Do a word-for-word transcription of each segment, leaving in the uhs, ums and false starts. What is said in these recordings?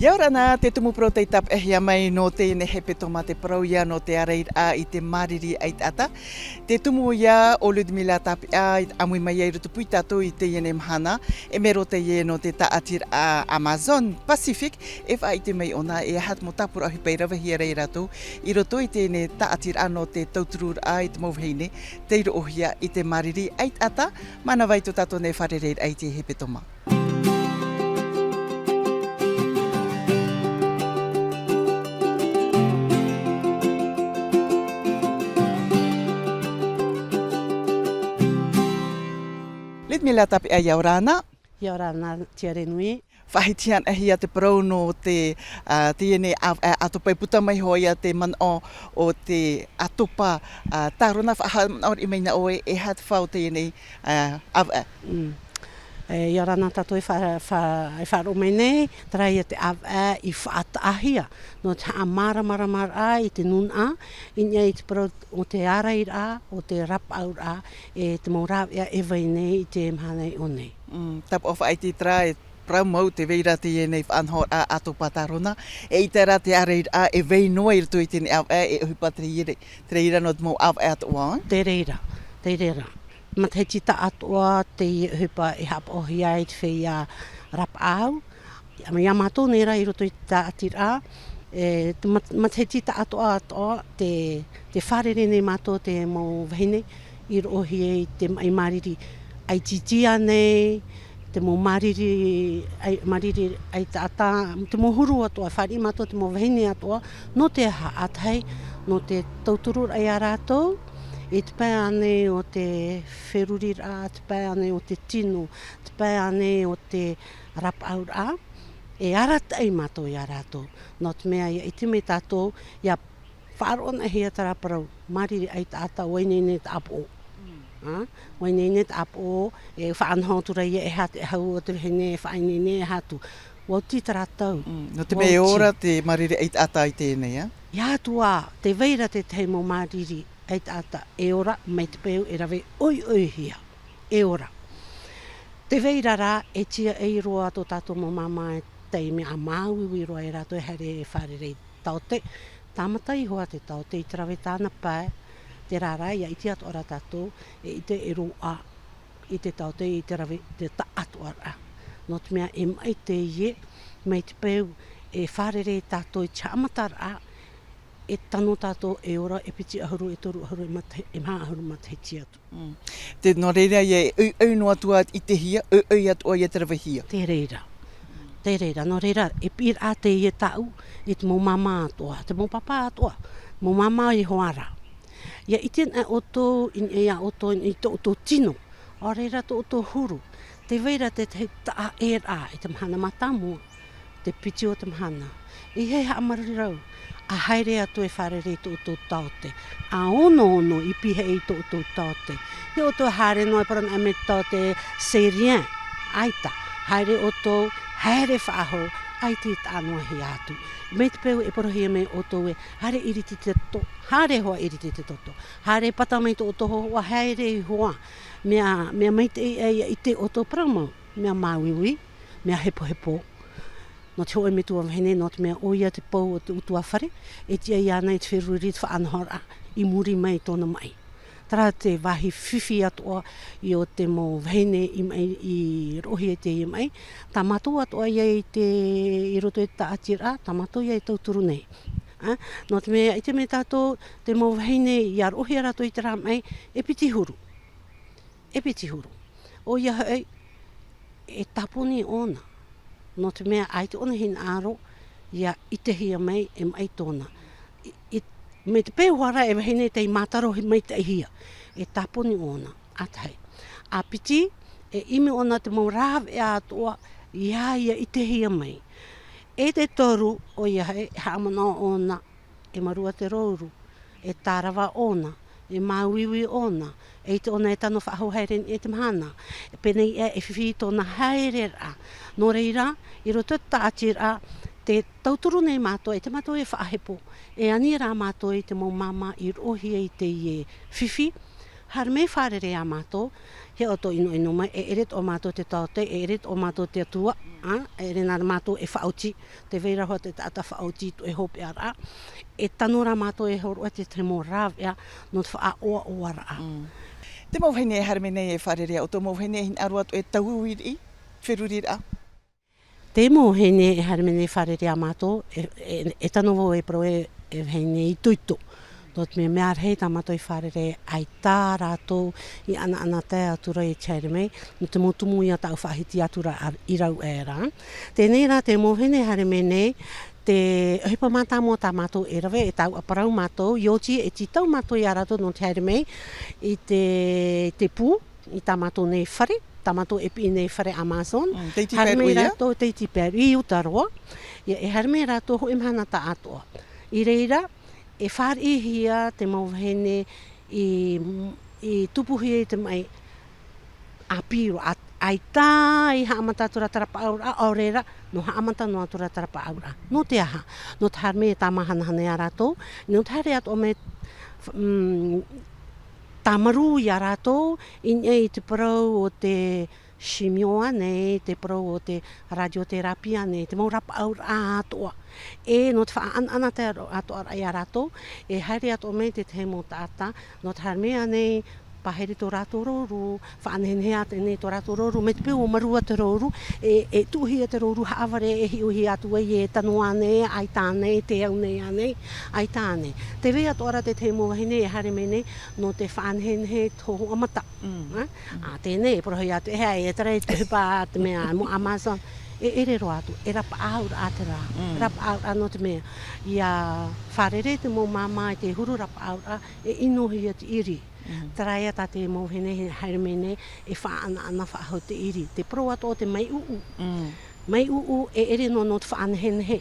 ʻIa ora na, te tumu parau tei tāpeʻahia mai nō teie nei hepetoma, te parau ia nō te ārairaʻa i te māriri ʻaitaʻata. Te tumu ia ʻo Ludmila Tapiʻa, i ʻāmui mai ai i roto pū ia tātou i teie nei mahana, e mero teie nō te tāʻatiraʻa Amazon Pacific, e faʻaʻite mai ʻōna, e aha te mau tāpura ʻohipa i ravehia ra ia rātou, i roto i teie nei tāʻatiraʻa nō te tautururaʻa i te mau vahine, tei roʻohia i te māriri ʻaitaʻata, mānava i tō tātou nei fārereiraʻa i teie hepetoma. Ludmila Tapiʻa, ʻia ora na. ʻIa ora na, Tiare nui. Faʻahiti ana hia te parau nō te, ā, teie nei ʻāvaʻe ʻAtopa, e puta mai hoʻi ia te manaʻo o te ʻAtopa, ā, Tārona, faʻahaʻamanaʻo mai na ʻoe, e aha te fā o teie nei, ā, ʻāvaʻe. Mm. E, ʻia ora na tātou e fa-, fa-, e faʻaroʻo mai nei, terā ia te ʻāvaʻe i faʻataʻahia, nō te haʻamāramaramaraʻa i te nūnaʻa, i niʻa i te parau o te ārairaʻa, o te rapaʻauraʻa, e te mau rāveʻa e vai nei i te mahana i ʻō nei. Mm, tāpaʻo faʻaʻite terā, e parau mau tē vai ra teie nei faʻanahoraʻa ʻAtopa Tārona, eʻita rā te ārairaʻa e vai noa i roto i teie nei ʻāvaʻe, e ʻohipa te reira, te reira nō te mau ʻāvaʻe atoʻa. Te reira, te reira. Matahiti taʻatoʻa teie ʻohipa e haʻapaʻohia ai te feiā rapaʻau. Ia, ia mātou nei rā i roto i te tāʻatiraʻa, e, te mat-, matahiti taʻatoʻa atoʻa, tē, tē fārerei nei mātou te mau vahine i roʻohia i te maʻi māriri ʻaitiiti ānei, te mau māriri ʻai-, māriri ʻaitaʻata, te mau huru atoʻa, fāriʻi mātou te mau vahine atoʻa, nō te aha, ʻātahi, nō te tautururaʻa ia rātou, i te pae ānei o te feruriraʻa, te pae ānei o te tino, te pae ānei o te rapaʻauraʻa, e arataʻi mātou ia rātou. Nō te mea, ʻia ʻite mai tātou, ʻia faʻaroʻo ana hia terā parau, māriri ʻaitaʻata, ʻua ineine te ʻāpoʻo. Mm. Ā? ʻUa ineine te ʻāpoʻo, e faʻanaho atu ra ia e aha te hau o te vahine e faʻaineine e aha atu. ʻUa oti terā tau. Mm. Nō te mea e ora te māriri ʻaitaʻata i teie nei, ā? ʻIa atu ā, tē vai ra te tahi mau māriri ʻaitaʻata e ora, mai te peu e rave ʻoiʻoihia. E ora. Tē vai ra rā, e tiaʻi roa tō tātou mau māmā i te taime a māuiui roa e rātou e haere e fārerei taote. Tāmata iho ā te taote i te rave tāna pae, terā rā, ʻia ʻite atoʻa ra tātou, e ʻite e roaʻa i te taote, i te rave, te taʻatoʻaraʻa. Nō te mea e maʻi teie, mai te peu e fārerei tātou i te haʻamataraʻa, e tano tātou e ora e piti ʻahuru, e toru ʻahuru, e mata-, e maha ʻahuru matahiti atu. Mm. Te, nō reira ia e ʻoiʻoi noa atu ā i te hia, ʻoiʻoi atoʻa ia te ravehia. Tē reira. Tē reira, nō reira, e piʻiraʻa teie tāʻu i te mau māmā atoʻa, te mau pāpā atoʻa, mau māmā iho ā rā. ʻIa ʻite ana ʻoutou, i, i niʻa iā ʻoutou, i tō ʻoutou tino, ʻaore rā tō ʻoutou huru, tē vai ra te tahi taʻaʻēraʻa i te mahana mātāmua, te piti o te mahana. ʻEiaha e haʻamāuruuru, ʻa haere atu e fārerei i tō ʻoutou taote. ʻA onoono i pihaʻi i tō ʻoutou taote. ʻIa ʻoutou haere noa e parau anaʻe mai te taote, c'est rien. ʻAita, haere ʻoutou, haere faʻahou, ʻaita i taʻa noa hia atu. Mai te peu e parauhia mai ʻoutou ē, haere ʻiriti te toto, haere hoʻi ʻiriti te toto. Haere pata mai tō ʻoutou hōhoʻa, haere iho ā. Mea, mea maitaʻi ʻaita i te ʻoutou parau mau, mea māuiui, mea hepohepo. Nō te hōʻē metua vahine, nō te mea ʻoia te pou o te ʻutuāfare, e tiʻa iāna i te feruri i te faʻanahoraʻa, i muri mai i tōna maʻi. Terā te vāhi fifi atoʻa i ō te mau vahine i maʻi, i roʻohia i teie maʻi, tā mātou atoʻa ia i te, i roto i te tāʻatiraʻa, tā mātou ia e tauturu nei. Ā, nō te mea, ʻite mai tātou, te mau vahine, ʻia roʻohia rātou i terā maʻi, e piti huru. E piti huru. ʻOia hoʻi, e tāpuni ʻōna. Nō te mea ʻaita ʻōna hinaʻaro, ʻia ʻitehia mai e maʻi tōna. I, i, mai te peu hoʻi ra e vahine tei mātaro maitaʻihia. E tāpuni ʻōna, ʻa tahi. ʻA piti, e ʻimi ʻōna te mau rāveʻa atoʻa, ʻia, ʻia ʻitehia mai. E te toru, ʻoia hoʻi, e haʻamanaʻo ʻōna, e mārū te rouru, e tārava ʻōna, e māuiui ʻōna, eʻita ʻōna e tano faʻahou haere i te mahana, e pēneiaʻe e fifi tōna haereraʻa. Nō reira, i roto i te tāʻatiraʻa, tē tauturu nei mātou, ʻaita mātou e faʻahepo, e ani rā mātou i te mau māmā i roʻohia i teie fifi, Haere mai fārerei ā mātou, hia ʻoutou ʻinoʻino mai, e ʻere tō mātou te taote, e ʻere tō mātou te Atua, ā, e ʻere nā mātou e faʻaoti, tē vai ra hoʻi te taʻata faʻaoti i te hopeʻaraʻa, e tano rā mātou e hōroʻa te tahi mau rāveʻa nō te faʻaʻoaʻoaraʻa. Mm. Te mau vahine e haere mai nei e fārerei ā ʻoutou mau vahine e hinaʻaro atu e tauiui riʻi, feruriraʻa. Te mau vahine e haere mai nei e fārerei ā mātou, e, e, e tano vau e parau e, e vahine itoito. Nō te mea, mea rahi tā mātou i fārerei, ʻaita rātou i ʻanaʻanatae atu ra i te haere mai, nō te mau tumu ia tāʻu faʻahiti atu ra a-, i rau aʻe ra. Teie rā, te mau vahine e haere mai nei, te ʻohipa mātāmua tā mātou e rave, e taua parau mātou, i oti e tītau mātou ia rātou nō te haere mai i te, te pū, i tā mātou nei fare, tā mātou e piʻi nei fare Amazon. Mm, tei Tiperu ia? Haere mai rātou, tei Tiperu, i Aotearoa. Ia, e haere mai rātou hōʻē mahana taʻatoʻa. I reira, e fāriʻihia te mau vahine i, i tupuhia i te maʻi ʻāpī roa, ʻa, ʻaita i haʻamata atu ra te rapaʻauraʻa, ʻaore rā, nō haʻamata noa atu ra te rapaʻauraʻa. Nō te aha? Nō te haere mai e tāmahanahana ia rātou, nō te haere atoʻa mai, mm, tāmarū ia rātou, i niʻa i te parau o te chimio ānei, te parau o te radiothérapie ānei, te mau rapaʻauraʻa atoʻa. E nō te faʻaʻanaʻanatae atoʻa ra ia rātou, e haere atoʻa mai te tahi mau taʻata, nō te haere mai ānei, pahere tō rātou rōrū, faʻanehenehe ānei tō rātou rōrū, mai te peu ʻua marua te rōrū, e, e tuʻuhia te rōrū haʻavare, e hiʻohia atu ai e tano ānei, ʻaita ānei, te au nei ānei, ʻaita ānei. Tē vai atoʻa ra te tahi mau vahine e haere mai nei, nō te faʻanehenehe i te hōhoʻa mata. Mm. Ā? Mm. Ā, teie nei, e parauhia atu, e, e, e tarai te ʻohipa, te mea, mau Amazon, e ʻere roa atu, e rapaʻauraʻa terā. Mm. Rapaʻauraʻa nō te mea, ʻia fārerei te mau māmā i te huru rapaʻauraʻa, e ʻinohia te ʻiri. Mm. Terā ia tā te mau vahine e haere mai nei, e faʻaʻanaʻana faʻahou te ʻiri. Te parau atoʻa o te maʻi ʻuʻu. Mm. Maʻi ʻuʻu, e ʻere noa nō te faʻanehenehe.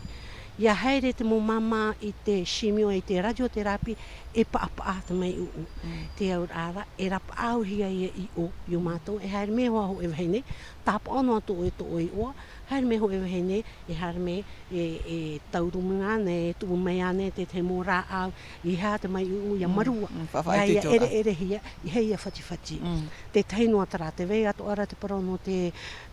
ʻIa haere te mau māmā i te chimio, i te radiothérapie, e paʻapaʻa te maʻi ʻuʻu. Mm. Te auraʻa ra, e rapaʻauhia ia i ʻō, i ō mātou, e haere mai hoʻi hōʻē vahine, tāpaʻo noa tō, tō iʻoa, haere mai hōʻē vahine, e haere mai, e, e taurumu ānei, e tuʻu mai ānei te, te mau rāʻau, ʻeiaha te maʻi ʻuʻu, ʻia marua. Mm, mm, faʻaʻite ʻia, ʻia ʻereʻerehia, ʻeiaha ʻia fatifati. Mm. Te tahi noa terā, tē vai atoʻa ra te parau nō te,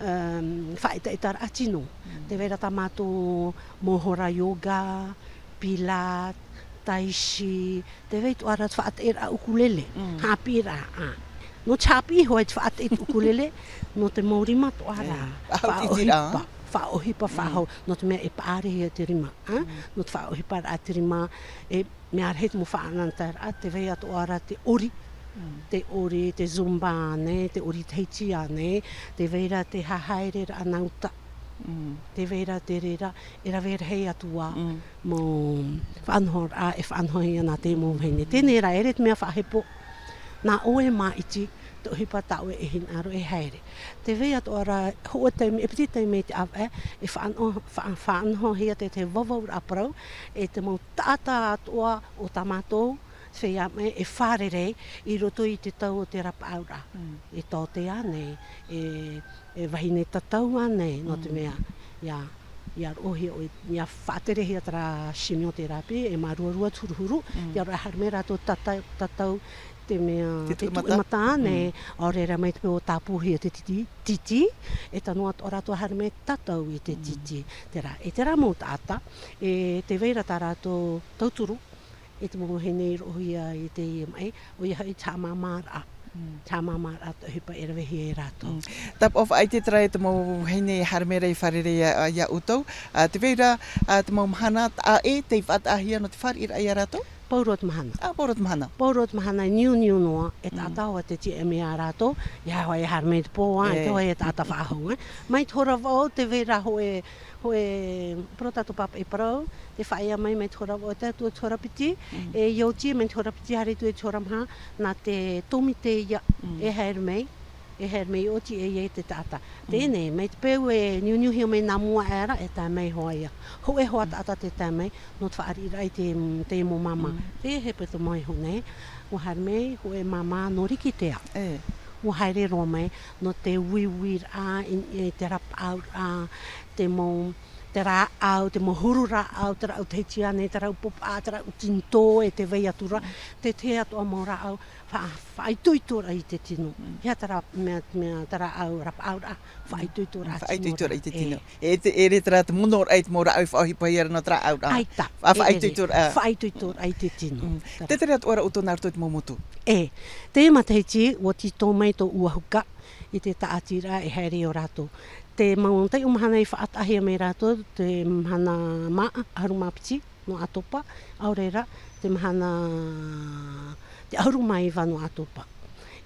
um, faʻaʻetaʻetaraʻa tino. Mm. Tē vai ra tā mātou mau hora yoga, pilates, tai chi, tē vai atoʻa ra te faʻaʻetaʻeraʻa ukulele, mm, haʻapiʻiraʻa, ā. Nō te haʻapiʻi hoʻi te faʻaʻetaʻe i te ukulele, nō te mau rima atoʻa ra. E, faʻaʻohipa, faʻaʻohipa, mm, faʻahou, nō te mea e paʻarehia te rima, ā? Mm. Nō te faʻaʻohiparaʻa te rima, e mea rahi te mau faʻaʻanaʻanataeraʻa, tē vai atoʻa ra te ʻori, mm, te ʻori, te zumba ānei, te ʻori Tahiti ānei, tē vai ra te hahaereraʻa nā uta. Mm. Tē vai ra te reira, e rave rahi atu ā, mm, mau faʻanahoraʻa e faʻanahohia nā te mau vahine. Teie rā, e ʻere te mea faʻahepo, nā ʻoe māʻiti, te ʻohipa tā ʻoe e hinaʻaro e haere. Tē vai atoʻa ra, hōʻē taime, e piti taime i te ʻāvaʻe, e faʻanaho, faʻa-, faʻanahohia te, te vavauraʻa parau, e te mau taʻata atoʻa o tā mātou feiā maʻi e fārerei i roto i te tau o te rapaʻauraʻa. Mm. E taote ānei, e, e vahine tatau ānei, nō te, mm, mea, ʻia, ʻia roʻohia ʻoe, ʻia faʻaterehia terā chimiothérapie, e māruarua te huruhuru, mm, ʻia roʻo e haere mai rātou tatau, tatau, te mea, te tuʻu mata. Te tuʻu mata ānei, mm, ʻaore rā mai te peu ʻua tāpūhia te titi, titi, e tano atoʻa rātou haere mai tatau i te, mm, titi. Terā, e terā mau taʻata, e tē vai ra tā rātou tauturu, e te mau vahine i roʻohia i teie maʻi, ʻoia hoʻi te haʻamāmāraʻa. Mm. Te haʻamāmāraʻa te ʻohipa e ravehia e rātou. Mm. Tāpaʻo faʻaʻite terā e te mau vahine e haere mai ra e fārerei ia, ia ʻoutou. Ā, tē vai ra, ā, te mau mahana taʻa ʻē, tei faʻataʻahia nō te fāriʻiraʻa ia rātou? Pauroa te mahana. Ā, pauroa te mahana. Pauroa te mahana, niuniu noa, e, mm, taʻata hoʻi te tiʻa mai ia rātou, ʻeiaha hoʻi e haere mai te pō, ā, e, ʻeiaha hoʻi e taʻata faʻahou, ā. Mai te hora vaʻu, tē vai ra hōʻē, hōʻē parau tā tātou pāpaʻi parau, tē faʻaea mai, mai te hora vaʻu e tae atu i te hora piti, mm, e i oti mai te hora piti haere atu i te hora maha, nā te tōmite ia, mm, e haere mai, e haere mai i oti e ia i te taʻata. Mm. Teie nei, mai te peu e niuniuhia mai nā mua aʻe ra, e tae mai hoʻi ia. Hōʻē hoʻi, mm, taʻata tē tae mai, nō te fāriʻiraʻa i te, te mau māmā. Mm. Tē hepetoma iho nei, ʻua haere mai hōʻē māmā nō Rikitea. E. ʻUa haere roa mai, nō te uiuiraʻa, i, i te rapaʻauraʻa, te mau, te rāʻau, te mau huru rāʻau, te rāʻau Tahiti ānei, te rāʻau popaʻa, te rāʻau tinitō, e tē vai atu ra, te, te atoʻa mau rāʻau, fa-, faʻaitoitoraʻa i te tino. Mm. Hea terā mea, mea te rāʻau rapaʻauraʻa, faʻaitoitoraʻa tino. Faʻaitoitoraʻa i te tino. E. E te, e rē terā te monoraʻa i te mau rāʻau i faʻaʻohipahia ra nō te rāʻauraʻa. ʻAita. Fa-, e, e, faʻaitoitoraʻa. Faʻaitoitoraʻa i te tino. Mm. Te tere atoʻa ra ʻoutou nā roto i te mau motu. E, te matahiti, ʻua tītau mai tō ʻUahuka i te tāʻatiraʻa e haere iā rātou. Te mau taiʻo mahana i faʻataʻahia mai rātou, te mahana mā, ʻahuru mā piti nō ʻAtopa, ʻaore ra, te mahana, te ʻahuru mā iva nō ʻAtopa.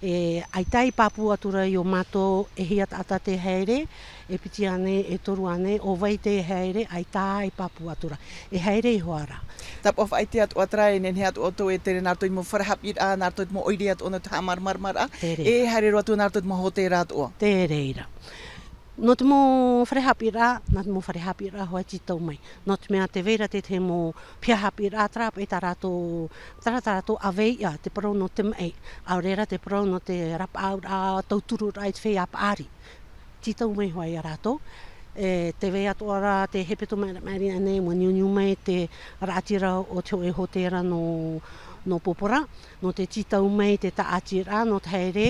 E, ʻaita i pāpū atu ra iō mātou, e hia taʻata tē haere, e piti ānei, e toru ānei, ʻo vai tē haere, ʻaita i pāpū atu ra. E haere ihoā ra. Tāpaʻo faʻaʻite atoʻa terā, e nehenehe atoʻa ʻoutou e tere nā roto i te mau fare haʻapiʻiraʻa, nā roto i te mau ʻoire atoʻa nō te haʻamāramarama. Te reira. E haere roa atu nā roto i te mau hōtēra atoʻa. Te reira. Nō te mau fare haʻapiʻiraʻa, nā te mau fare haʻapiʻiraʻa hoʻi tītau mai. Nō te mea tē vai ra te, te mau piha haʻapiʻiraʻa, terā paʻi tā rātou, terā tā rātou ʻāveiʻa, te parau nō te maʻi, ʻaore ra te parau nō te rapaʻauraʻa, tautururaʻa i te feiā paʻari. Tītau mai hoʻi iā rātou. E, tē vai atoʻa ra te hepetoma maʻiri ānei, ʻua niuniu mai te raʻatira o te hōʻē hōtēra nō, nō Popora, nō te tītau mai te tāʻatiraʻa, nō te haere,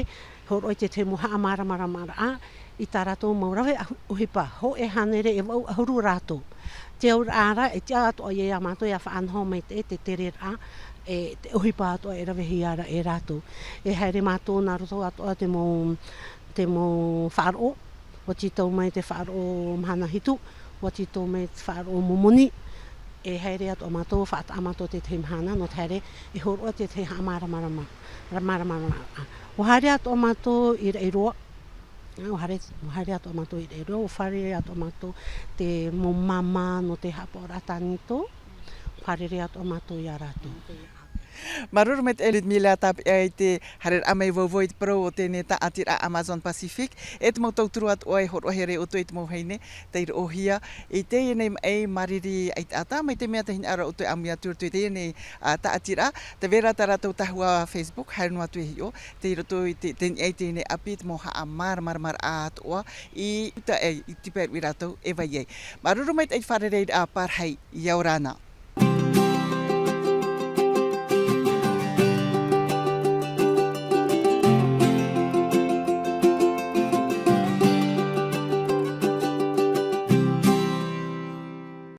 hōroʻa i te, te mau haʻamāramaramaraʻa, i tā rātou mau rave ʻahu-, ʻohipa, hōʻē hānere e vaʻu ʻahuru rātou. Te auraʻa ra, e tiʻa atoʻa ia, iā mātou, ʻia faʻanaho mai te, te tereraʻa, e, te ʻohipa atoʻa e ravehia ra e rātou. E haere mātou nā roto atoʻa te mau, te mau faʻaroʻo, ʻua tītau mai te faʻaroʻo mahana hitu, ʻua tītau mai te faʻaroʻo momoni, e haere atoʻa mātou, faʻataʻa mātou te tahi mahana, nō te haere, e hōroʻa te, te haʻamāramaramaraʻa. ʻUa haere atoʻa mātou i Raʻiroa, ʻua haere, ʻua haere atoʻa mātou i Raʻiroa, ʻua fārerei atoʻa mātou te mau māmā nō te haʻapaʻoraʻa tānito, fārerei atoʻa mātou iā rātou. Māuruuru maitaʻi Ludmila, tāpeʻa i te haereraʻa mai vauvau i te parau o teie tāʻatiraʻa Amazon Pacific, e te mau tauturu atoʻa e hōroʻahia ra e ʻoutou i te mau vahine, tei roʻohia i teie nei maʻi māriri ʻaitaʻata, mai te mea te hinaʻaro ʻoutou e ʻāmui atu i roto i teie nei, ā, tāʻatiraʻa, tē vai ra tā rātou tahua Facebook, haere noa atu e hiʻo, tei roto i te, tei niʻa i teie nei ʻāpī, te mau haʻamāramaramaraʻa atoʻa, i uta ai, i te peu i rātou e vai ai. Māuruuru maitaʻi i te fārereiraʻa, pārahi, ʻia ora na.